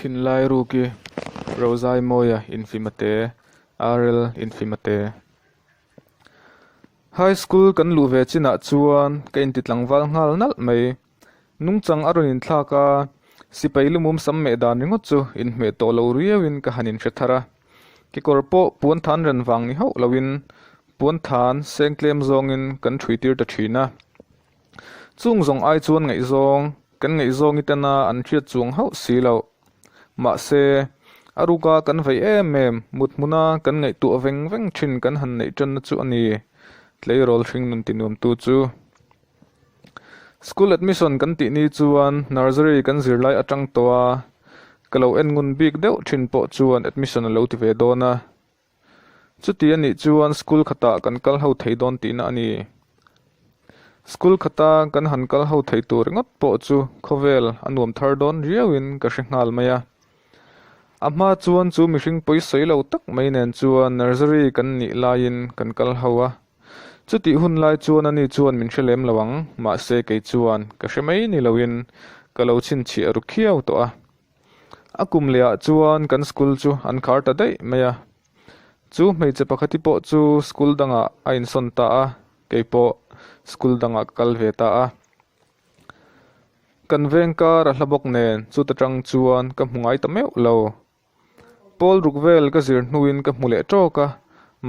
thinlai ruki Rozaimawia infimate RL infimate. High school kan luh ve chinah chuan ka inti tlangval nghal nalh mai. Nungchang a rawn inthlak a, sipai lumum sam meh dan ringawt chu inhmeh tawh lo riauin ka han inhre thar a. Kekawr pawh puan than ran vang ni hauh loin puan than seng tlem zawngin kan ṭhui tir ta ṭhin a. Chung zawng ai chuan ngaihzawng kan ngaihzawngi tena an hriat chuang hauh si loh. Mahse, a ruka kan vei em em, mut hmuna kan ngaihtuah veng veng thin kan han neih tanna chu a ni, tleirawl hring nun tinuamtu chu. School admission kan tih ni chuan nursery kan zirlai atang tawh a, ka lo en ngun bik deuh thin pawh chuan admission a lo ti ve dawn a. Chuti a nih chuan school khatah kan kal ho thei dawn tihna a ni. School khata kan han kal ho thei tur ringawt pawh chu khawvel a nuam thar dawn riauin ka hre nghal mai a. A hma chuan chu mihring pawi sawi lo tak mai nen chuan nursery kan nih laiin kan kal ho a. Chutih hun lai chuan ani chuan min hre lem lo ang, mahse kei chuan ka hre mai ni loin ka lo chhinchhiah ru khiau tawh a. A kum leh ah chuan kan school chu an khar ta daih mai a. Chu hmeichhe pakhati pawh chu school dangah a insawn ta a, kei pawh school dangah ka kal ve ta a. Kan veng kar a hla bawk nen chuta tang chuan ka hmu ngai ta meuh lo. Pawl ruk vel ka zir hnuin ka hmu leh tawk a,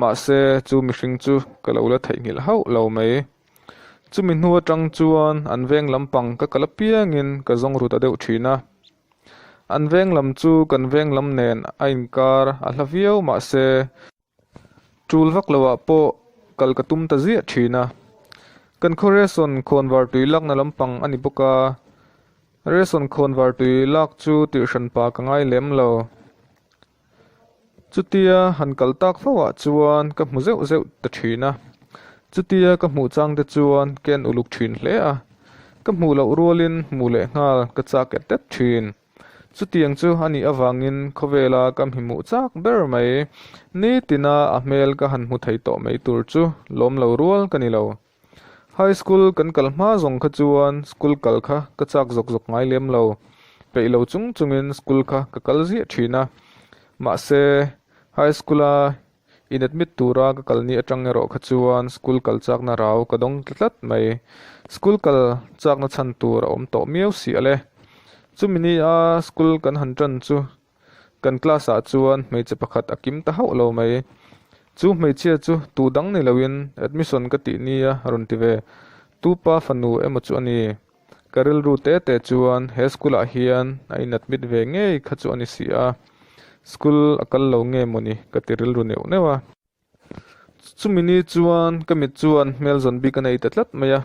mahse chu mihring chu ka lo la theihnghilh hauh lo mai. Chumi hnu atang chuan an veng lampang ka kal apiangin ka zawng ru ta deuh thin a. An veng lam chu kan veng lam nen a inkar a hla viau mahse tul vak loah pawh kal ka tum ta ziah thin a. Kan khaw Reson khawnvar tui lakna lampang a ni bawk a, Reson khawnvar tui lak chu tirhran pa ka ngai lem lo. Chutia han kal tak fo ah chuan ka hmu zeuh zeuh ta thin a, chutia ka hmuh chang te chuan ka en uluk thin hle a, ka hmuh loh rualin hmuh leh nghal ka chak et et thin. Chutiang chu a nih avangin khawvela ka hmihmuh chak ber mai, nitina a hmel ka han hmu thei tawh mai tur chu lawm lo rual ka ni lo. High school kan kal hma zawng kha chuan school kal kha ka chak zawk zawk ngai lem lo. Peih lo chung chungin school kha ka kal ziah thin a. Mahse, high school a in admit tura ka kal ni atang erawh kha chuan school kal chakna rau ka dawng tla tlat mai. School kal chakna chhan tur a awm tawh miau si ale. Chumi ni a school kan han tan chu Kan class ah chuan hmeichhe pakhat a kim ta hauh lo mai. Chu hmeichhia chu tu dang ni loin admission ka tih nia a rawn ti ve. Tu pa fanu emaw chu a ni. Ka rilru te te chuan he school ah hian a in admit ve ngei kha chu a ni si a. School a kal lo nge mawni ka ti rilru neuh neuh a. Chumi ni chuan ka mit chuan hmel zawn bik a nei ta tlat mai a,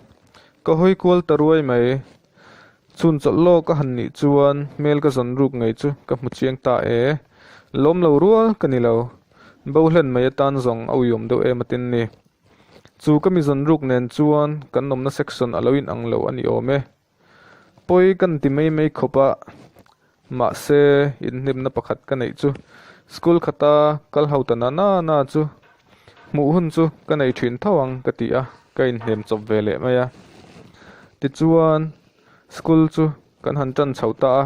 ka hawi kual ta ruai mai. Chhun chawlh lawk a han nih chuan hmel ka zawn ruk ngei chu ka hmu chiang ta e. Lawm lo rual ka ni lo. Bo hlen mai atan zawng a uiawm deuh em atin ni. Chu ka mi zawn ruk nen chuan kan awmna section a lo inang lo a ni awm e. Pawi kan ti mai mai khawp a, mahse inhnimna pakhat ka neih chu school khata kal ho ta na na na chu hmuh hun chu ka nei thin tho ang ka ti a, ka inhnem chawp ve leh mai a. Tichuan school chu kan han tan chho ta a,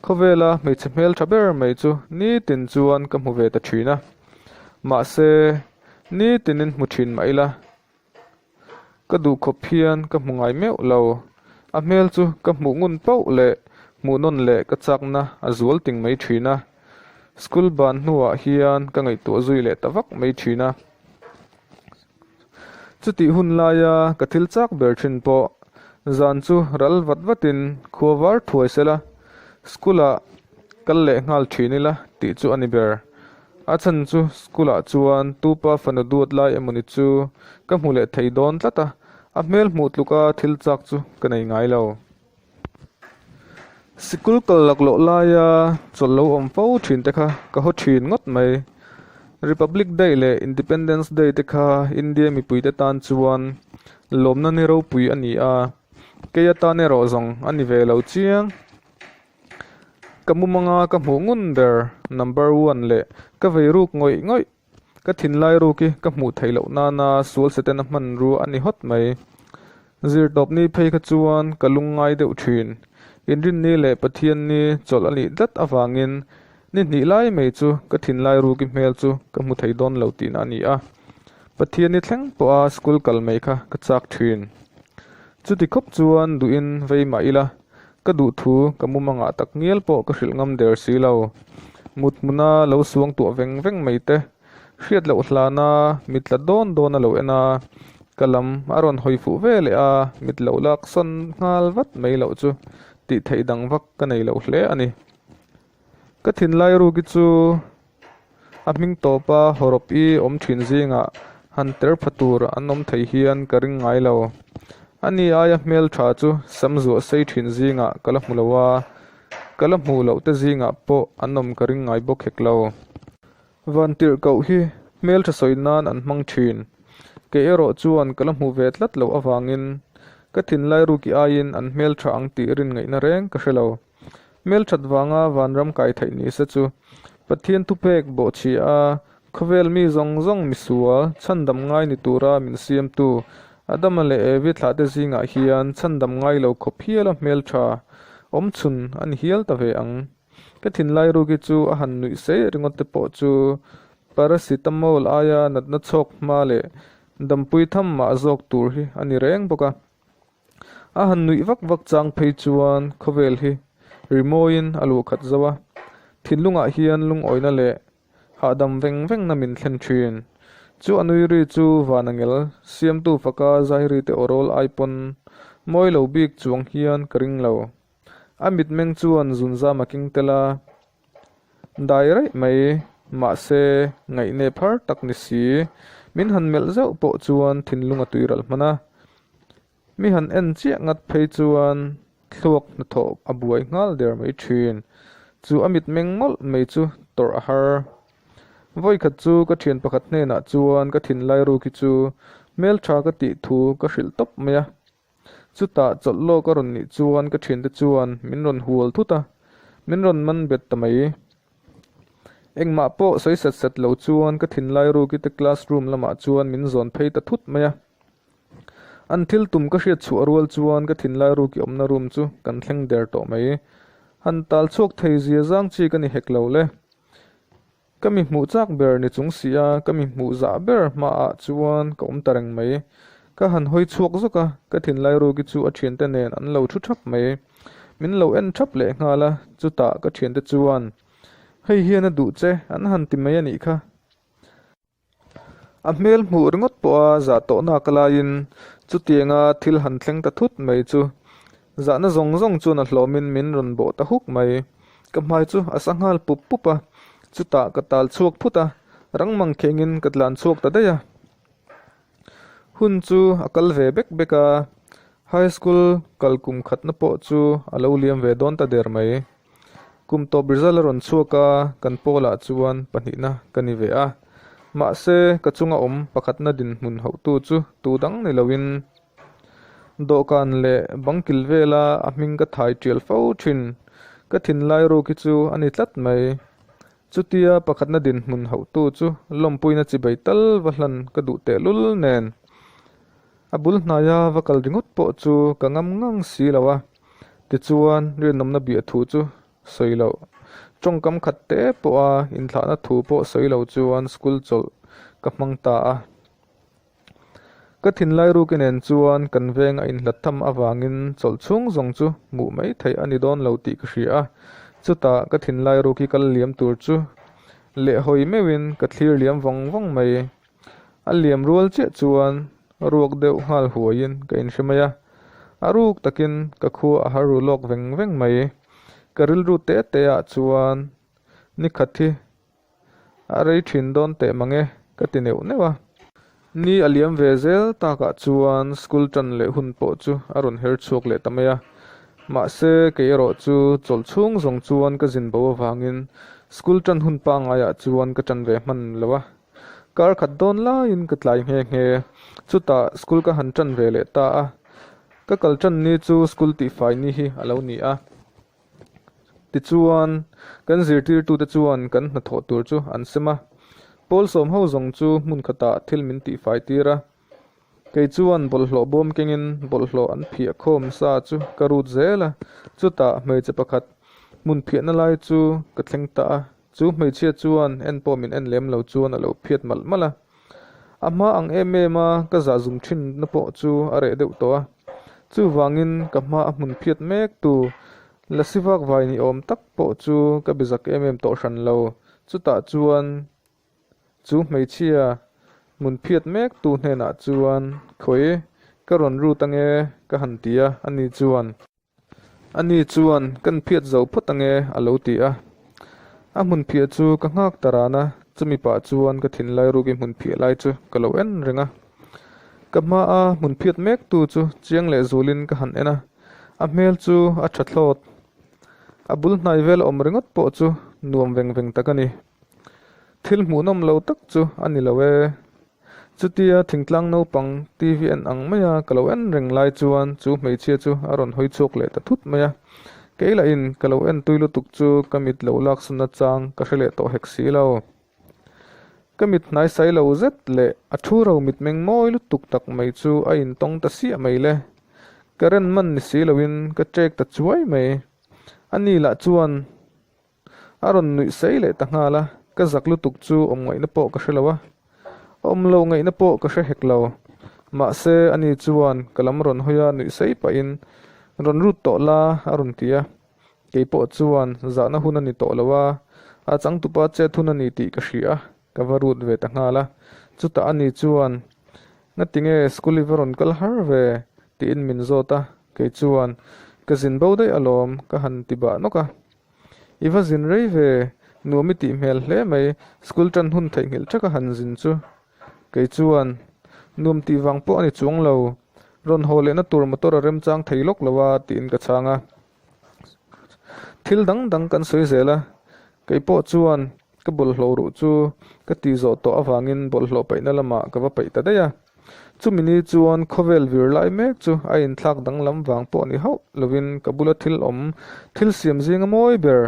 khawvela hmeichhe hmeltha ber mai chu nitin chuan ka hmu ve ta thin a, mahse nitinin hmu thin mah ila. Ka duh khawp hian ka hmu ngai meuh lo. A hmel chu ka hmuh ngun pauh leh hmuh nawn leh ka chakna a zual ting mai thin a. School ban hnuah hian ka ngaihtuah zui leh ta vak mai thin a. Chutih hun laia ka thil chak ber thin pawh zan chu ral vat vatin khua var thuai sela school ah kal leh nghal thin ila tih chu a ni ber. A chhan chu school ah chuan tupa fanu duat lai emawni chu ka hmu leh thei dawn tlat a, a hmel hmuh tluka thil chak chu ka nei ngai lo. Sikul kal laklawh laia chawlh lo awm fo thin te kha ka haw thin ngawt mai. Republic Day leh Independence Day te kha India mipuite tan chuan lawmna ni ropui a ni a, kei atan erawh zawng a ni ve lo chiang. Ka mumanga ka hmuh ngun ber number one leh ka vei ruk ngawih ngawih. Ka thinlai ruk hi ka hmuh theih loh nana sual seten a hmanrua a ni hawt mai. Zirtawp ni phei kha chuan ka lungngai deuh thin. Inrinni leh Pathianni chawlh a nih tlat avangin ni hnih lai mai chu ka thinlai ruki hmel chu ka hmu thei dawn lo tihna a ni a. Pathianni thleng pawha school kal mai kha ka chak thin. Chuti khawp chuan duhin vei mah ila, ka duh thu ka mumangah tak ngial pawh ka hrilh ngam der si lo. Mut hmuna lo suang tuah veng veng mai te, hriat loh hlana mit tla dawn dawn a lo en a, ka lam a rawn hawi fuh ve leh a, mit lo lak sawn nghal vat mai loh chu tih theih dang vak ka nei lo hle a ni. Ka thinlai ruki chu a hming tawpa hawrawp i awm thin zingah han ter pha tur an awm thei hian ka ring ngai lo. Ani aia hmel tha chu sam zuah sei thin zingah ka la hmu lo a, ka la hmuh loh te zingah pawh an awm ka ring ngai bawk hek lo. Van tirh koh hi hmeltha sawi nan an hmang thin. Kei erawh chuan ka la hmu ve tlat loh avangin ka thinlai ruki aiin an hmeltha ang tih rin ngaihna reng ka hre lo. Hmelthat vanga vanram kai theih ni se chu Pathian thupek bawhchhia a, khawvel mi zawng zawng misual chhandam ngai ni tura min siamtu Adama leh Evi thlahte zingah hian chhandam ngai lo khawp hiala hmeltha awmchhun a ni hial ta ve ang. Ka thinlai ruki chu a han nuih sei ringawt te pawh chu paracetamol aia natna chhawk hma leh dampui tham mah zawk tur hi a ni reng bawk a. A han nuih vak vak chang phei chuan khawvel hi rimawiin a luh khat zo a, thinlungah hian lungawina leh hahdam veng vengna min thlen thin. Chu a nui ri chu van angel siamtu faka zai ri te awrawl ai pawn mawi lo bik chuang hian ka ring lo. A mitmeng chuan zunzam a keng tel a, dai raih mai, mahse ngaihnep har tak ni si. Min han melh zeuh pawh chuan thinlung a tui ral hman a, mi han en chiah ngat phei chuan thluak hnathawh a buai nghal der mai thin. Chu a mitmeng mawlh mai chu tawrh a har. Vawikhat chu ka thian pakhat hnenah chuan ka thinlai ruki chu hmeltha ka tih thu ka hrilh tawp mai a. Chutah chawlh lawk a rawn nih chuan ka thiante chuan min rawn hual thut a, min rawn man bet ta mai. Engmah pawh sawi set set lo chuan ka thinlai ruki te classroom lamah chuan min zawn phei ta thut mai a. An thil tum ka hriat chhuah rual chuan ka thinlai ruki awmna room chu kan thleng der tawh mai. Han tal chhuak thei zia zang chi ka ni hek lo le. Ka mi hmuh chak ber ni chung si a, ka mi hmuh zah ber hmaah chuan ka awm ta reng mai. Ka han hawi chhuak zawk a, ka thinlai ruki chu a thiante nen an lo thu thap mai. Min lo en thap leh nghal a, chutah ka thiante chuan, Hei hian a duh che, an han ti mai a nih kha. A hmel hmuh ringawt pawha zah tawh nak laiin chutianga thil han thleng ta thut mai chu zahna zawng zawng chuan a hlawmin min rawn bawh ta huk mai. Ka hmai chu a sa nghal pup pup a, chutah ka tal chhuak phut a, rang mang khengin ka tlan chhuak ta daih a. Hun chu a kal ve bek bek a, high school kal kum khatna pawh chu a lo liam ve dawn ta der mai. Kum tawp result a rawn chhuak a, kan pawlah chuan pahnihna ka ni ve a. Mahse, ka chunga awm pakhatna dinhmun hauhtu chu tu dang ni loin dawhkan leh bangkil vela a hming ka thai tial fo thin. Ka thinlai ruk hi chu a ni tlat mai. Chutia pakhatna dinhmun hauhtu chu lawmpuina chibei tal va hlan ka duh tehlul nen. A bul hnaia va kal ringawt pawh chu ka ngam ngang si lo a, tichuan rinawmna biah thu chu sawi loh. Tawngkam khat te pawha inthlahna thu pawh sawi lo chuan school chawlh ka hmang ta a. Ka thinlai ruki nen chuan kan veng a inhlat tham avangin chawlh chhung zawng chu hmuh mai theih a ni dawn lo tih ka hria a, chutah ka thinlai ruki kal liam tur chu lehhawi meuhin ka thlir liam vawng vawng mai. A liam rual chiah chuan ruak deuh nghal huaiin ka inhre mai a, a ruk takin ka khua a har ru lawk veng veng mai. Ka rilru te te ah chuan ni khat hi a rei thin dawn teh mang e ka ti neuh neuh a. Ni a liam ve zel takah chuan school tan leh hun pawh chu a rawn her chhuak leh ta mai a. Mahse kei erawh chu chawlh chhung zawng chuan ka zin bo avangin school tan hun pangaiah chuan ka tan ve hman lo a. Kar khat dawn laiin ka tlai nghe nghe. Chutah school ka han tan ve leh ta a. Ka kal tan ni chu school tihfai ni hi a lo ni a. Tichuan, kan zirtirtute chuan kan hnathawh tur chu an sem a. Pawl sawm ho zawng chu hmun khatah thil min tihfai tir a. Kei chuan bawlhhlawh bawm kengin bawlhhlawh an phiah khawm sa chu ka rut zel a, chutah hmeichhe pakhat hmun phiahna lai chu ka thleng ta a, chu hmeichhia chuan en pawh min en lem lo chuan a lo phiat malh malh a. A hma ang em em a ka zah zum thin na pawh chu a reh deuh tawh a, chuvangin ka hma a hmun phiat mek tu lasi vak vai ni awm tak pawh chu ka be zak em em tawh hran lo, chutah chuan Chu hmeichhia hmun phiat mek tu hnenah chuan, Khawi, ka rawn rut ange, ka han ti a, ani chuan. Ani chuan, Kan phiat zo phawt ange, a lo ti a. A hmun phiah chu ka nghak ta ran a, chumi pah chuan ka thinlai ruki hmun phiah lai chu ka lo en reng a. Ka hmaa hmun phiat mek tu chu chiang leh zulin ka han en a, a hmel chu a tha thlawt. A bul hnai vel awm ringawt pawh chu nuam veng veng tak a ni. Thil hmuhnawm lo tak chu a ni lo e. Chutia thingtlang naupang TV en ang maia ka lo en reng lai chuan chu hmeichhia chu a rawn hawi chhuak leh ta thut mai a. Kei lahin ka lo en tui lutuk chu ka mit lo laksanna chang ka hre leh tawh hek si lo. Ka mit hnai sai lo zet leh a thu ro mitmeng mawi lutuk tak mai chu a intawng ta siah mai le. Current man ni si loin ka ṭek ta chuai mai. Ani lah chuan A rawn nuih sei leh ta nghal a, ka zak lutuk chu awm ngaihna pawh ka hre lo a, awm lo ngaihna pawh ka hre hek lo. Mahse, ani chuan ka lam rawn hawi a nuih sei pahin, Rawn rut tawh la, a rawn ti a. Kei pawh chuan zahna hun a ni tawh lo a, a changtupa chet hun a ni tih ka hria a, ka va rut ve ta nghal a. Chutah ani chuan, Ngatinge school i va rawn kal har ve? tiin min zawt a, kei chuan, Ka zin bo daih alawm, ka han ti bah nawk a. I va zin rei ve, nuam i tih hmel hle mai, school tan hun theihnghilh thaka han zin chu. Kei chuan, Nuam tih vang pawh a ni chuang lo, rawn haw lehna tur motor a remchang thei lawk lo a, tiin ka chhang a. Thil dang dang kan sawi zel a, kei pawh chuan ka bawlhhlawh ruh chu ka tih zawh tawh avangin bawlhhlawh paihna lamah ka va paih ta daih a. Chumi ni chuan khawvel vir lai mek chu a inthlak danglam vang pawh ni hauh lovin ka bula thil awm, thil siam zinga mawi ber,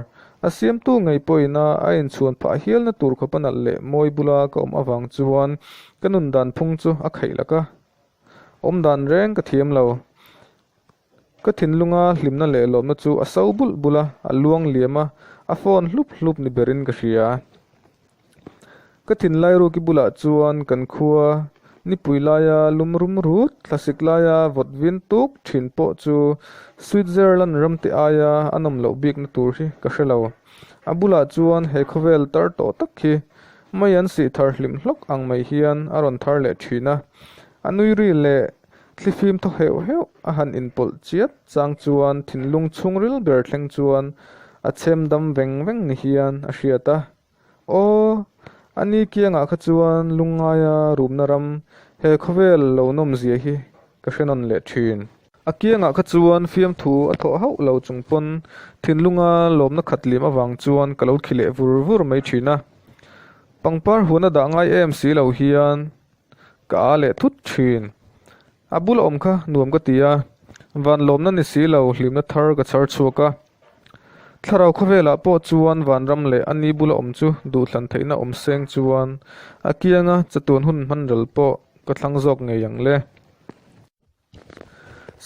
a siamtu ngei pawhina a inchhuan phah hialna tur khawp a nalh leh mawi bula ka awm avang chuan ka nun dan phung chu a khaih lak a. Awm dan reng ka thiam lo. Ka thinlunga hlimna leh lawmna chu a so bulh bulh a, a luang liam a, a phone hlup hlup ni berin ka hria. Ka thinlai ruki bulah chuan kan khua nipui laia lum rum rut, thlasik laia vawt vin tuk thin pawh chu Switzerland ramte aia a nawm loh bikna tur hi ka hre lo. A bulah chuan he khawvel tar tawh tak hi mei an sih thar hlim hlawk ang mai hian a rawn thar leh thin a, a nui ri leh Thlifim thaw heuh heuh a han inpawlh chiat chang chuan thinlung chhungril ber thleng chuan a chhem dam veng veng ni hian a hriat a. Aw, a ni kiangah kha chuan lungngaia rumna ram he khawvel lo nawmzia hi ka hre nawn leh thin. A kiangah kha chuan fiamthu a thawh hauh lo chung pawn thinlunga lawmna khat liam avang chuan ka lo khi leh vur vur mai thin a. Pangpar huan a dah ngai em si lo hian Ka a leh thut thin. A bula awm kha nuam ka ti a, van lawmna ni si lo hlimna thar ka chhar chhuak a. Thlarau khawvelah pawh chuan vanram leh a ni bula awm chu duhthlan theihna awm seng chuan a kianga chatuan hun hman ral pawh ka thlang zawk ngei ang le.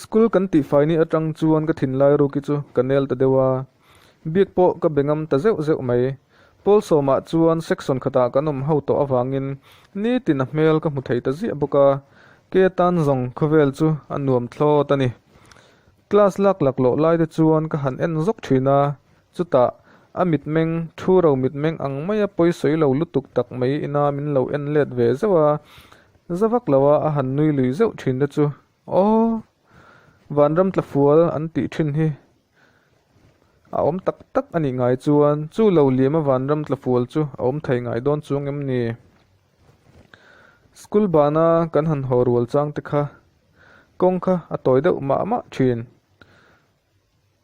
School kan tihfai ni atang chuan ka thinlai ruki chu ka nel ta deuh a, biak pawh ka be ngam ta zeuh zeuh mai. Pawl sawmah chuan section khatah kan awm ho tawh avangin nitin a hmel ka hmu thei ta ziah bawk a, ke atan zawng khawvel chu a nuam thlawt a ni. Class lak lak loh lai te chuan ka han en zawk thin a, chutah a mitmeng, thu ro mitmeng ang maia pawisawi lo lutuk tak mai ina min lo en let ve zeuh a, Za vak lo a, a han nui lui zeuh thin te chu, Aw, vanram tlafual an tih thin hi a awm tak tak a nih ngai chuan chu lo liam a vanram tlafual chu a awm thei ngai dawn chuang em ni? School bana kan han haw rual chang te kha kawng kha a tawi deuh mah mah thin.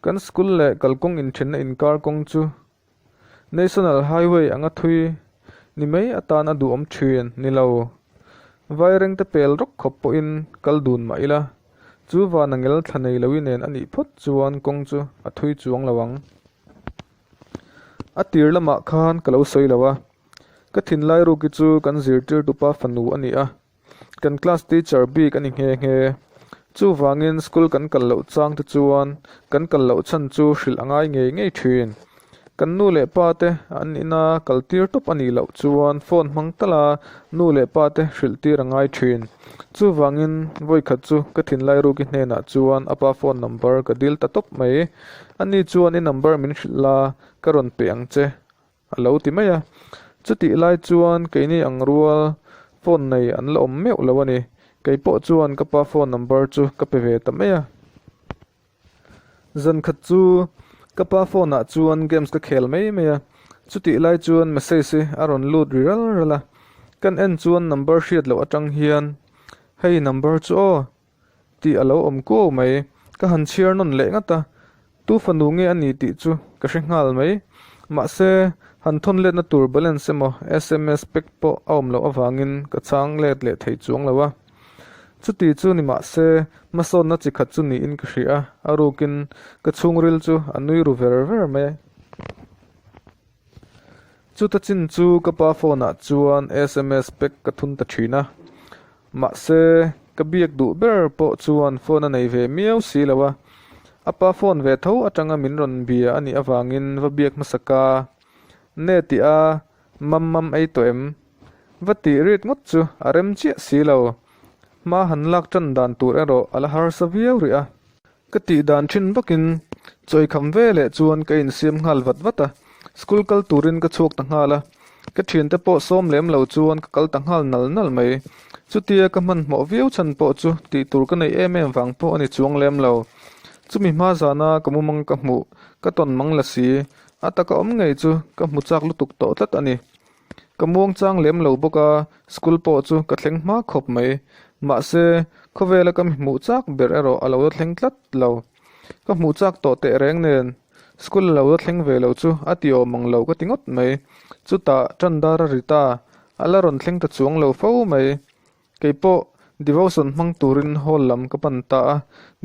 Kan school leh kalkawng inthenna inkar kawng chu National Highway anga thui ni mai atan a duhawm thin ni lo. Vairengte pel rawk khawp pawhin kal dun mah ila, chu van a ngel thla nei loin nen a nih phawt chuan kawng chu a thui chuang lo ang. A tir lamah khan ka lo sawi lo a, ka thinlai ruki chu kan zirtirtupa fanu a ni a. Kan class teacher bik a ni nghe nghe. Chuvangin school kan kal loh chang te chuan kan kal loh chhan chu hrilh a ngai ngei ngei thin. Kan nu leh pa te an ina kal tir tawp a nih loh chuan phone hmang tala nu leh pa te hrilh tir a ngai thin. Chuvangin vawikhat chu ka thinlai ruki hnenah chuan a pa phone number ka dil ta tawp mai. Ani chuan i number min hrilh la, ka rawn pe ang che a lo ti mai a. Chutih lai chuan keini ang rual phone nei an la awm meuh lo a ni. Kei pawh chuan ka pa phone number chu ka pe ve ta mai a. Zan khat chu ka pa phone ah chuan games ka khel mai mai a, chutih lai chuan message hi a rawn lut ri ral ral a, kan en chuan number hriat loh atang hian hei number chu aw tih a lo awm kuau mai, ka han chhiar nawn leh ngat a, tu fanu nge a ni tih chu ka hre nghal mai, mahse han thawn letna tur balance emaw sms pack pawh a awm loh avangin ka chhang let leh thei chuang lo a. Chuti chu ni mah se, hmasawnna chi khat chu niin ka hria a, a rukin ka chhungril chu a nui ru ver ver mai a. Chuta chin chu ka pa phone ah chuan sms pack ka thun ta thin a, mahse ka biak duh ber pawh chuan phone a nei ve miau si lo a, a pa phone ve tho atanga min rawn bia a nih avangin va biak hmasa ka ne tih a Mam mam ei tawh em? Va tih rit ngawt chu a rem chiah si lo. Hma han lak tan dan tur erawh a la harsa viau rih a. Ka tih dan thin vakin chawikham ve leh chuan ka insiam nghal vat vat a, school kal turin ka chhuak ta nghal a. Ka thiante pawh sawm lem lo chuan ka kal ta nghal nal nal mai. Chutia ka hmanhmawh viau chhan pawh chu tih tur ka neih em em vang pawh a ni chuang lem lo. Chumi hma zana ka mumang ka hmuh, ka tawn mang la si. A taka awm ngei chu ka hmu chak lutuk tawh tlat a ni. Ka muang chang lem lo bawk a, school pawh chu ka thleng hma khawp mai. Mahse, khawvela ka mi hmuh chak ber erawh a lo la thleng tlat lo. Ka hmuh chak tawh teh reng nen, school a lo la thleng ve lo chu a ti awm ang lo ka ti ngawt mai. Chutah tan dar a ri ta, a la rawn thleng ta chuang lo fo mai. Kei pawh devotion hmang turin hall lam ka pan ta a,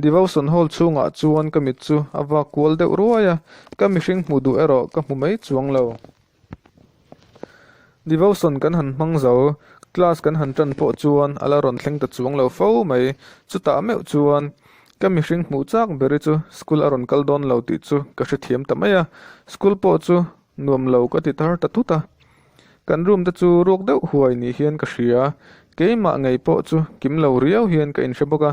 devotion hall chhungah chuan ka mit chu a vak kual deuh ruai a, ka mihring hmuh duh erawh ka hmu mai chuang lo. Devotion kan han hmang zo, class kan han tan pawh chuan a la rawn thleng ta chuang lo fo mai, chutah meuh chuan ka mihring hmuh chak beri chu school a rawn kal dawn lo tih chu ka hrethiam ta mai a, school pawh chu nuam lo ka ti tar ta tut a. Kan room te chu ruak deuh huai ni hian ka hria, keimah ngei pawh chu kim lo riau hian ka inhre bawk a.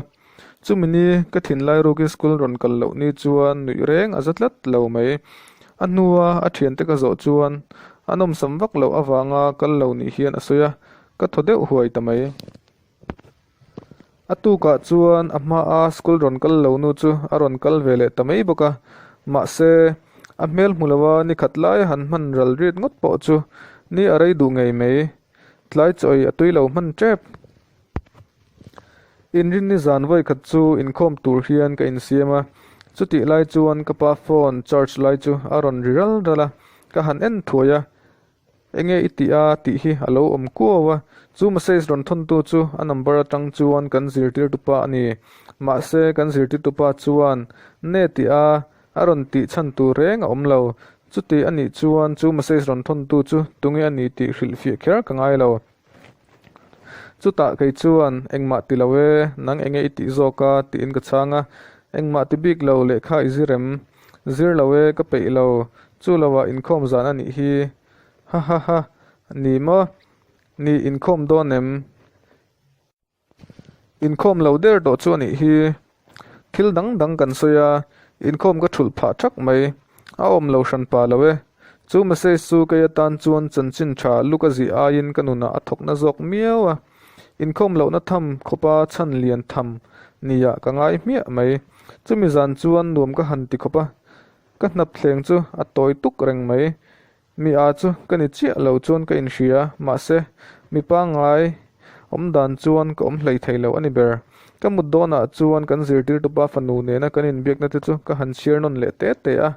Chumi ni ka thinlai ruki school rawn kal loh ni chuan nuih reng a za tlat lo mai. A hnua a thiante ka zawh chuan a nawmsam vak loh avanga kal lo ni hian a sawi a, ka thaw deuh huai ta mai. A tukah chuan a hmaa school rawn kal lo nu chu a rawn kal ve leh ta mai bawk a, mahse a hmel hmu lova ni khat lai a han hman ral riat ngawt pawh chu ni a rei duh ngei mai. Tlai chawi a tui lo hman tep. Inrinni zan vawi khat chu inkhawm tur hian ka insiam a, chutih lai chuan ka pa phone charge lai chu a rawn ri ral ral a, ka han en thuai a, Enge i tih a tih hi a lo awm kuau a, chu message rawn thawntu chu a number atang chuan kan zirtirtupa a ni. Mahse kan zirtirtupa chuan ne tih a a rawn tih chhan tur reng a awm lo. Chuti a nih chuan chu message rawn thawntu chu tunge a ni tih hrilhfiah kher ka ngai lo. Chutah kei chuan engmah ti lo e, nang enge i tih zawk a tiin ka chhang a, engmah ti bik lo lehkha i zir em? Zir lo e, ka peih lo, chu lovah inkhawm zan a nih hi. Ha ha ha, ni maw? Ni inkhawm dawn em? Inkhawm lo der tawh chu a nih hi. Thil dang dang kan sawi a, inkhawm ka thulh phah thak mai. A awm lo hran pa lo e. Chu message chu kei atan chuan chanchin tha luk a zih aiin ka nunah a thawkna zawk miau a. Inkhawm lohna tham khawpa chhan lian tham nia ka ngai hmiah mai. Chumi zan chuan nuam ka han ti khawp a, ka hnap thleng chu a tawi tuk reng mai. Mi a chu ka ni chiah lo chuan ka inhria, mahse mi pangngai awm dan chuan ka awm hlei thei lo a ni ber. Ka mut dawnah chuan kan zirtirtupa fanu nena kan inbiakna te chu ka han chhiar nawn leh te te a.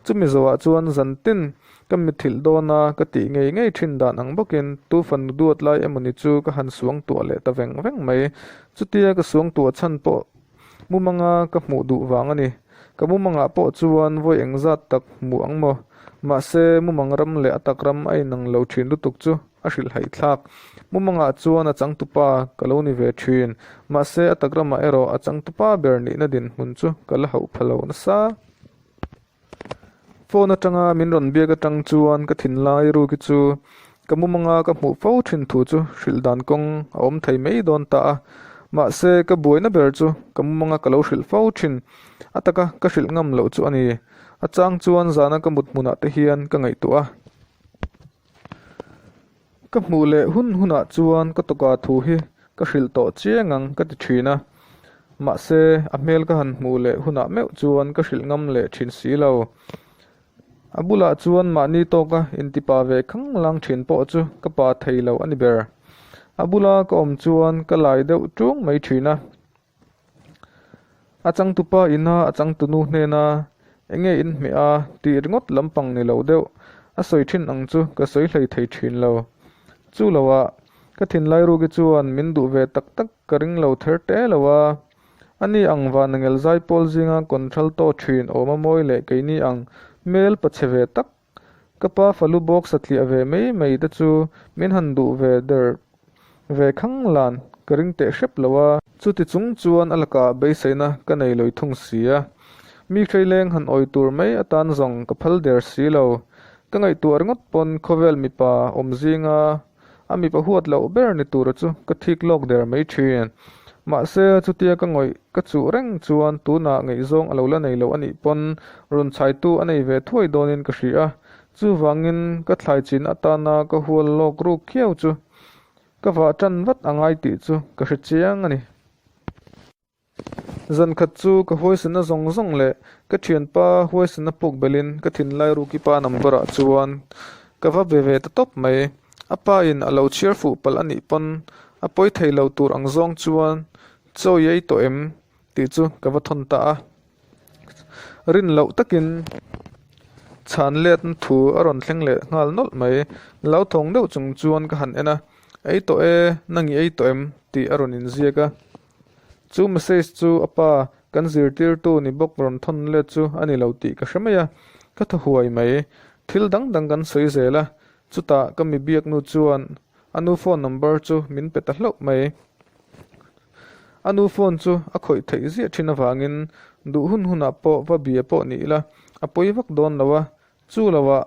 Chumi zawhah chuan zantin ka mitthilh dawna ka tih ngei ngei thin dan ang bawkin tu fanu duat lai emawni chu ka han suang tuah leh ta veng veng mai. Chutia ka suang tuah chhan pawh mumanga ka hmuh duh vang a ni. Ka mumangah pawh chuan vawi engzat tak hmuh ang maw? Mahse mumang ram leh a tak ram a inang lo thin lutuk chu a hrilhhaih thlak. Mumangah chuan a changtupa ka lo ni ve thin. Mahse a tak ramah erawh a changtupa ber nihna dinhmun chu ka la hauh pha lo nasa. Phone atanga min rawn biak atang chuan ka thinlai ruki chu ka mumanga ka hmuh fo thin thu chu hrilh dan kawng a awm thei mai dawn ta a. Mahse ka buaina ber chu ka mumanga ka lo hrilh fo thin a taka ka hrilh ngam loh chu a ni. A chang chuan zana ka mut hmunah te hian ka ngaihtuah a. Ka hmuh leh hun hunah chuan ka tawka thu hi ka hrilh tawh chiang ang ka ti thin a, mahse a hmel ka han hmuh leh hunah meuh chuan ka hrilh ngam leh thin si lo. A bulah chuan mahni tawka intipa ve khang lang thin pawh chu ka pa thei lo a ni ber. A bula ka awm chuan ka lai deuh ṭung mai thin a. A changtupa ina a changtunu hnena enge in hmeh a tih ringawt lampang ni lo deuh a sawi thin ang chu ka sawi hlei thei thin lo. Chu loah ka thinlai ruki chuan min duh ve tak tak ka ring lo ther te lo a. Ani ang vanangel zaipawl zinga control tawh thin awm a mawi leh keini ang hmel pachhe ve tak Ka pa falu bawk satliah ve mai mai te chu min han duh ve der ve khang lan ka ring teh hrep lo a. Chuti chung chuan a lakah beiseina ka nei lawih thung si a. Mi hreileng han awi tur mai atan zawng ka phal der si lo. Ka ngaihtuah ringawt pawn khawvel mipa awm zinga A mipa huat loh ber ni tura chu ka thik lawk der mai thin. Mahse, chutia ka ngawih ka chuh reng chuan tunah ngaihzawng a lo la nei lo a nih pawn rawn chhaitu a nei ve thuai dawnin ka hria a. Chuvangin ka thlai chin atana ka hual lawk ruk khiau chu ka vah tan vat a ngai tih chu ka hre chiang a ni. Zan khat chu ka huaisana zawng zawng leh ka thianpa huaisana puk belin ka thinlai rukipa number ah chuan ka va be ve ta tawp mai. A pa in a lo chhiar fuh palh a nih pawn a pawi thei lo tur ang zawng chuan chaw i ei tawh em tih chu ka va thawn ta a. Rin loh takin chhan letna thu a rawn thleng leh nghal nawlh mai. Lo thawng deuh chung chuan ka han en a, Ei tawh e, nang i ei tawh em? tih a rawn inziak a. Chu message chu a pa kan zirtirtu ni bawk rawn thawn let chu a ni lo tih ka hre mai a, ka thaw huai mai. Thil dang dang kan sawi zel a, chutah ka mi biaknu chuan a nu phone number chu min pe ta hlauh mai. A nu phone chu a khawih theih ziah thin avangin duh hun hunah pawh va bia pawh ni ila a pawi vak dawn lo a, chu loah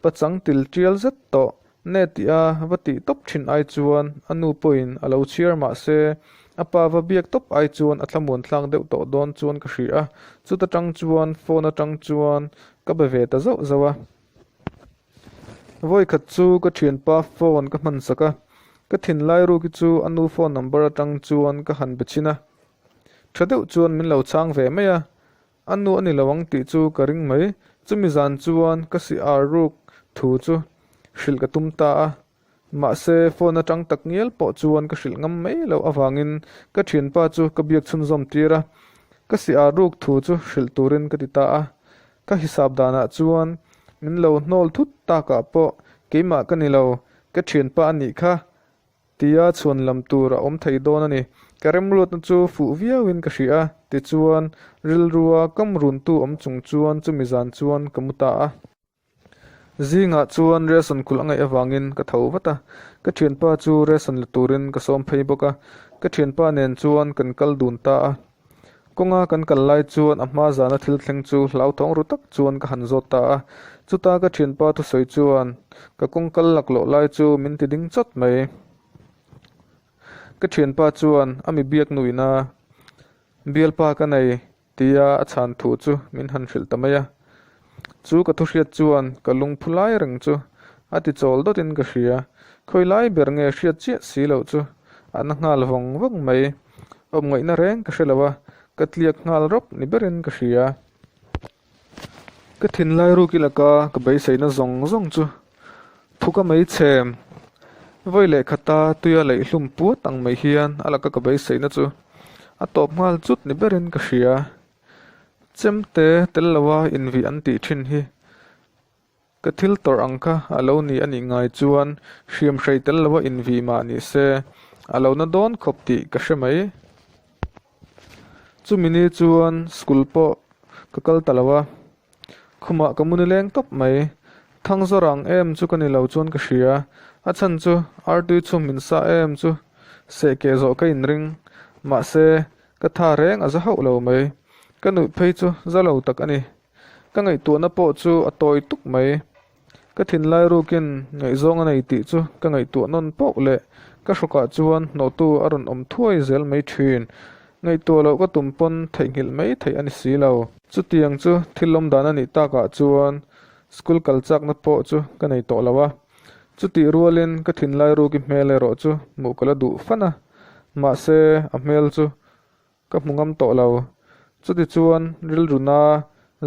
Pachang til tial zet tawh ne tih a va tih tawp thin ai chuan a nu pawhin a lo chhiar mah se a pa va biak tawp ai chuan a thlamuan thlak deuh tawh dawn chuan ka hria a, chuta tang chuan phone atang chuan ka be ve ta zauh zauh a. Vawikhat chu ka thianpa phone ka hman sak a, ka thinlai ruki chu a nu phone number atang chuan ka han be chhin a, tha deuh chuan min lo chhang ve mai a, A nu a ni lo ang tih chu ka ring mai. Chumi zan chuan ka si ar ruk thu chu hrilh ka tum ta a. Mahse, phone atang tak ngial pawh chuan ka hrilh ngam mai loh avangin ka thianpa chu ka biak chhunzawm tir a. Ka si ar ruk thu chu hrilh turin ka ti ta a. Ka hisap danah chuan min lo hnawl thut takah pawh keimah ka ni lo, ka thianpa a nih kha Tia chhuan lam tur a awm thei dawn a ni. Ka remruatna chu fuh viauin ka hria a, tichuan rilrua kam runtu awm chung chuan chumi zan chuan ka mu ta a. Zingah chuan ration kulh a ngaih avangin ka tho vat a, ka thianpa chu ration la turin ka sawm phei bawk a, ka thianpa nen chuan kan kal dun ta a. Kawnga kan kal lai chuan a hma zana thil thleng chu hlauthawng ru tak chuan ka han zawt ta a, chuta ka thianpa thusawi chuan ka kawng kal laklawh lai chu min ti ding chawt mai. Ka thianpa chuan a mi biak nuina bialpa ka nei tia a chhan thu chu min han hrilh ta mai a, chu ka thuhriat chuan ka lungphu lai reng chu a ti chawl dawtin ka hria, khawi lai ber nge hriat chiah si loh chu a na nghal vawng vawng mai. Awm ngaihna reng ka hre lo a, ka tliak nghal rawp ni berin ka hria. Ka thinlai ruk i laka ka beiseina zawng zawng chu phuka mai chhem vawi leh khata tuia leih hlum puat ang mai hian a laka ka beiseina chu a tawp nghal chut ni berin ka hria. Chemte tel loa invih an tih thin hi Ka thil tawrh ang kha a lo ni a nih ngai chuan hriam hrei tel lo a invi mah ni se, a lo na dawn khawp tih ka hre mai. Chumi ni chuan school pawh ka kal ta lo a, khumah ka mu nileng tawp mai. Thangzawr ang em chu ka ni lo chuan ka hria. A chhan chu artui chhum min sa em chu seh keh zawh ka inring. Mahse, ka tha reng a za hauh lo mai. Ka nuih phei chu za lo tak a ni. Ka ngaihtuahna pawh chu a tawi tuk mai. Ka thinlai rukin ngaihzawng a nei tih chu ka ngaihtuah nawn pauh leh ka hrawkah chuan hnawhtu a rawn awm thuai zel mai thin. Ngaihtuah loh ka tum pawn theihnghilh mai theih a ni si lo. Chutiang chu thil awm dan a nih takah chuan school kal chakna pawh chu ka nei tawh lo a. Chutih rualin ka thinlai ruki hmel erawh chu hmuh ka la duh fan a. Mahse a hmel chu Ka hmu ngam tawh lo. Chutichuan rilruna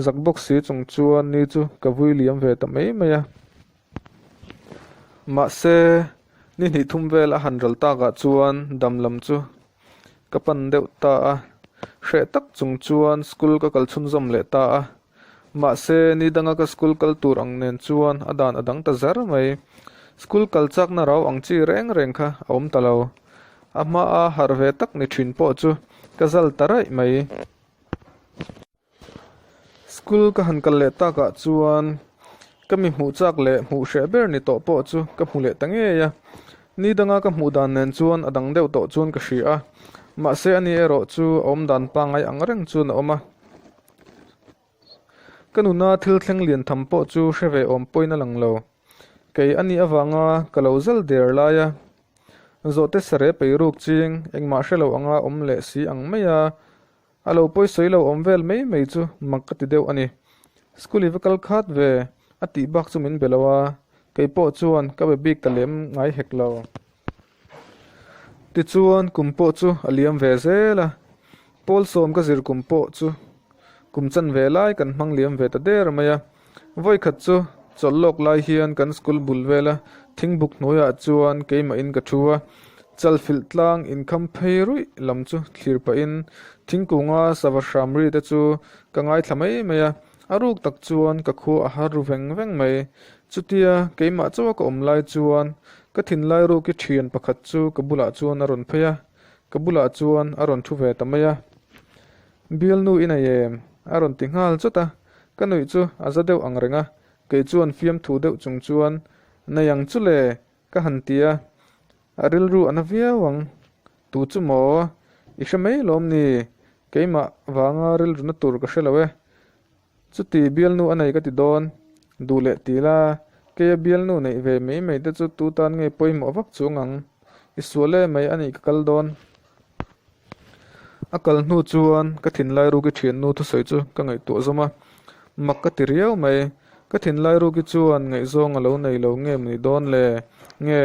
zak bawk si chung chuan ni chu ka vui liam ve ta mai mai a. Mahse, ni hnih thum vel a han ral takah chuan dam lam chu ka pan deuh ta a. Hreh tak chung chuan school ka kal chhunzawm leh ta a. Mahse, ni danga ka school kal tur ang nen chuan a dan a dang ta zar mai. School kal chakna rau ang chi reng reng kha a awm ta lo. A hmaa harh ve tak ni thin pawh chu ka zal ta raih mai. School ka han kal leh takah chuan ka mi hmuh chak leh hmuh hreh ber ni tawh pawh chu ka hmu leh ta ngei a. Ni danga ka hmuh dan nen chuan a dang deuh tawh chuan ka hria a. Mahse ani erawh chu a awm dan pangngai ang reng chuan a awm a. Ka nuna thil thleng lian tham pawh chu hre ve awm pawhin a lang lo. Kei a nih avanga ka lo zal der lai a, zawhte sare pei ruk ching engmah hre lo anga awm leh si ang mai a, a lo pawisawi lo awm vel mai mai chu mak ka ti deuh a ni. School i va kal khat ve a tih bak chu min be lo a, kei pawh chuan ka be bik ta lem ngai hek lo. Tichuan kum pawh chu a liam ve zel a, pawl sawm ka zir kum pawh chu kum chan ve lai kan hmang liam ve ta der mai a. Vawikhat chu chawlh lawk lai hian kan school bul vela thingbuk hnuaiah chuan keimahin ka thu a, chalfilh tlang inkham phei ruih lam chu thlir pahin thingkunga sava hram ri te chu ka ngaithla mai mai a, a ruk tak chuan ka khua a har ru veng veng mai. Chutia keimah chauha ka awm lai chuan ka thinlai ruki thian pakhat chu ka bulah chuan a rawn phei a, ka bulah chuan a rawn thu ve ta mai a. Bialnu i nei em? a rawn ti nghal chawt a, ka nuih chu a za deuh ang reng a, kei chuan fiamthu deuh chung chuan, Nei ang chu le, ka han ti a, a rilru a na viau ang. Tu chu maw? I hre mai lawm ni? Keimah vanga rilru na tur ka hre lo e. Chuti bialnu a nei ka ti dawn, duh leh ti la, keia bialnu neih ve mai mai te chu tu tan nge pawimawh vak chuang ang? I sual e mai a nih ka kal dawn. A kal hnu chuan ka thinlai ruki thiannu thusawi chu ka ngaihtuah zawm a, mak ka ti riau mai. Ka thinlai ruki chuan ngaihzawng a lo nei lo nge mawni dawn le? Nge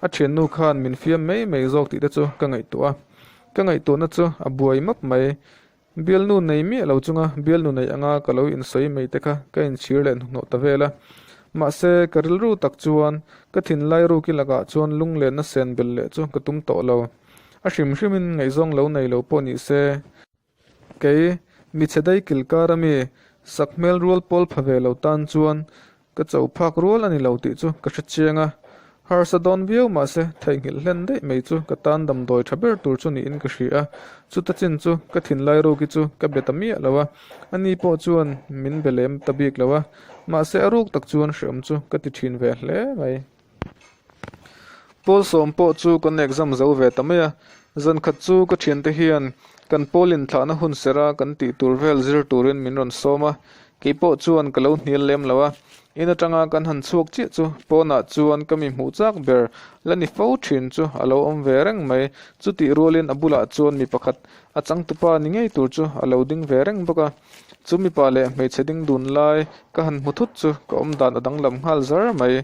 a thiannu khan min fiam mai mai zawk tih te chu ka ngaihtuah a, ka ngaihtuahna chu a buai map mai. Bialnu nei miah lo chunga bialnu nei anga ka lo insawi mai te kha ka inchhir leh hnuhnawh ta vel a. Mahse, ka rilru tak chuan ka thinlai ruki lakah chuan lunglenna sen bel leh chu ka tum tawh lo. A hrim hrimin ngaihzawng lo nei lo pawh ni se. Kei, michhe dai kilkar ami sakhmel rual pawl pha ve lo tan chuan Ka cho phak rual a ni lo tih chu ka hre chiang a, harsa dawn viau mahse theihnghilh hlen daih mai chu ka tan damdawi tha ber tur chu niin ka hria a, chuta chin chu ka thinlai ruki chu ka be ta miah lo a, ani pawh chuan min be lem ta bik lo a, mahse a ruk tak chuan hreawm chu ka ti thin ve hle mai. Pawl sawm pawh chu kan exam zo ve ta mai a, zan khat chu ka thiante hian kan pawl inthlahna hun serh a kan tih tur vel zir turin min rawn sawm a, Kei pawh chuan ka lo hnial lem lo a, in atanga kan han chhuak chiah chu pawnah chuan ka mi hmuh chak ber la ni fo thin chu a lo awm ve reng mai. Chutih rualin a bulah chuan mi pakhat a changtupa ni ngei tur chu a lo ding ve reng bawk a. Chu mipa leh hmeichhe ding dun lai ka han hmu thut chu ka awm dan a danglam nghal zar mai.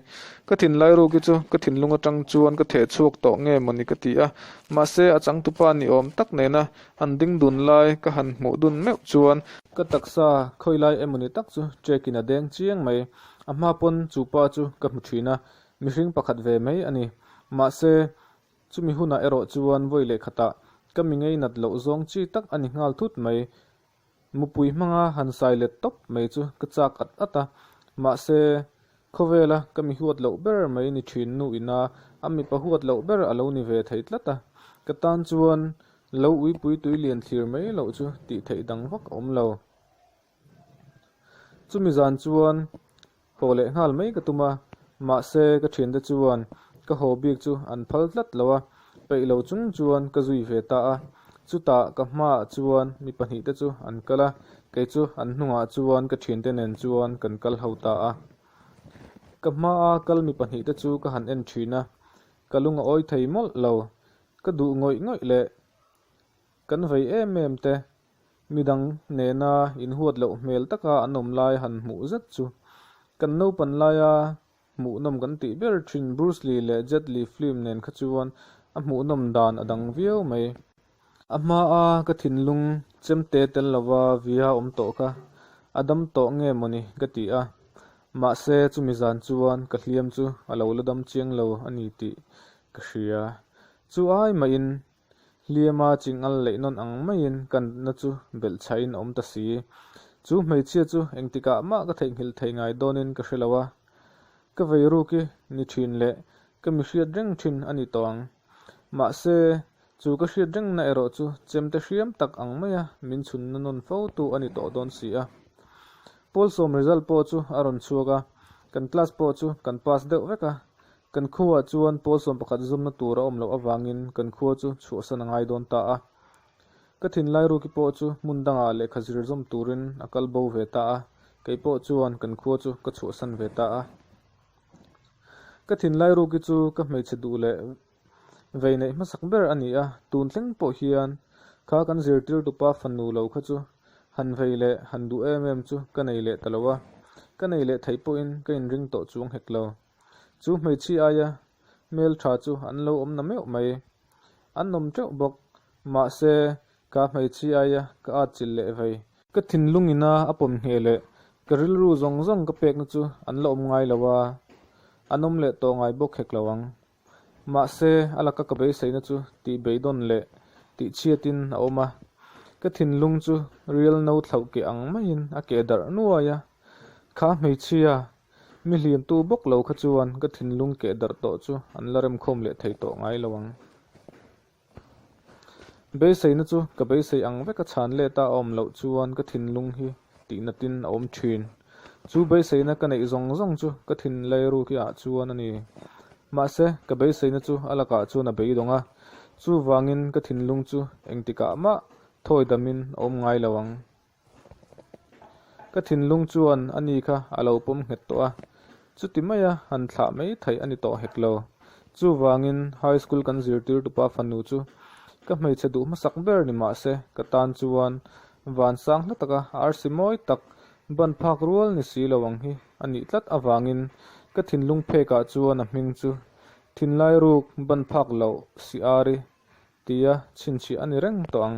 Ka thinlai ruki chu ka thinlung atang chuan ka theh chhuak tawh nge mawni ka ti a, mahse a changtupa ni awm tak nena An ding dun lai ka han hmuh dun meuh chuan ka taksa khawi lai emawni tak chu check in a deng chiang mai. A hma pawn chu pa chu ka hmu thin a, mihring pakhat ve mai a ni. Mahse, chumi hunah erawh chuan vawi leh khatah ka mi ngei nat loh zawng chi tak a ni nghal thut mai. Mupui hmanga han sai let tawp mai chu ka chak at at a, mahse, khawvela ka mi huat loh ber mai ni thin nu ina a mipa huat loh ber a lo ni ve thei tlat a, ka tan chuan lo uipui tui lian thlir mai loh chu tih theih dang vak a awm lo. Chumi zan chuan. Haw leh nghal mai ka tum a, mahse ka thiante chuan ka haw bik chu an phal tlat lo a, peih lo chung chuan ka zui ve ta a. Chutah ka hmaah chuan mi pahnihte chu an kal a, kei chu an hnungah chuan ka thiante nen chuan kan kal ho ta a. Ka hmaa kal mi pahnihte chu ka han en thin a, ka lung a awi thei mawlh lo. Ka duh ngawih ngawih leh kan vei em em te Midang nena inhuat loh hmel taka an awm lai han hmuh zet chu kan naupan laia hmuhnawm kan tih ber thin Bruce Lee leh Jet Li film nen kha chuan a hmuhnawm dan a dang viau mai. A hmaa ka thinlung chemte tel lova via awm tawh kha a dam tawh nge mawni ka ti a, mahse chumi zan chuan ka hliam chu a lo la dam chiang lo a ni tih ka hria. Chu ai mahin Hliama chingal leih nawn ang maiin ka natna chu belh chhain a awm ta si. Chu hmeichhia chu engtikah mah ka theihnghilh thei ngai dawnin ka hre lo a. Ka vei ruki ni thin leh ka mi hriat reng thin a ni tawh ang. Mahse, chu ka hriat rengna erawh chu chemte hriam tak ang maia min chhunna nawn fo tu a ni tawh dawn si a. Pawlsawm result pawh chu a rawn chhuak a, kan class pawh chu kan pass deuh vek a. Kan khuaah chuan pawl 11 zumna tur a awm loh avangin kan khua chu chhuahsan a ngai dawn ta a. Ka thinlai ruki pawh chu hmun dangah lehkha zir zawm turin a kal bo ve ta a, kei pawh chuan kan khua chu ka chhuahsan ve ta a. Ka thinlai ruki chu ka hmeichhe duh leh vei neih hmasak ber a ni a, tun thleng pawh hian kha kan zirtirtupa fanu lo kha chu han vei leh han duh em em chu ka nei leh ta lo a, ka nei leh theih pawhin ka inring tawh chuang hek lo. Chu hmeichhia aia hmeltha chu an lo awm na meuh mai. An awm teuh bawk. Mahse, ka hmeichhia aia ka at chilh leh vei. Ka thinlung ina a pawm ngheh leh ka rilru zawng zawng ka pekna chu an la awm ngai lo a, an awm leh tawh ngai bawk hek lo ang. Mahse, a laka ka beiseina chu tih beidawn leh tih chhiatin a awm a. Ka thinlung chu rial no thlauh keh ang maiin a keh darh nuai a. Kha hmeichhia Mi hliamtu bawk lo kha chuan ka thinlung keh darh tawh chu an la remkhawm leh thei tawh ngai lo ang. Beiseina chu ka beisei ang veka chhan let a awm loh chuan ka thinlung hi tihnatin a awm thin. Chu beiseina ka neih zawng zawng chu ka thinlai ruki ah chuan a ni. Mahse, ka beiseina chu a lakah chuan a beidawng a, chuvangin ka thinlung chu engtikah mah thawi damin a awm ngai lo ang. Ka thinlung chuan a ni kha a lo pawm nghet tawh a, chuti maia han thlah mai theih a ni tawh hek lo. Chuvangin high school kan zirtirtupa fanu chu ka hmeichhe duh hmasak ber ni mah se ka tan chuan van sang hla taka arsi mawi tak ban phak rual ni si lo ang hi a nih tlat avangin ka thinlung phekah chuan a hming chu thinlai ruk ban phak loh si ari tia chhinchhiah a ni reng tawh ang.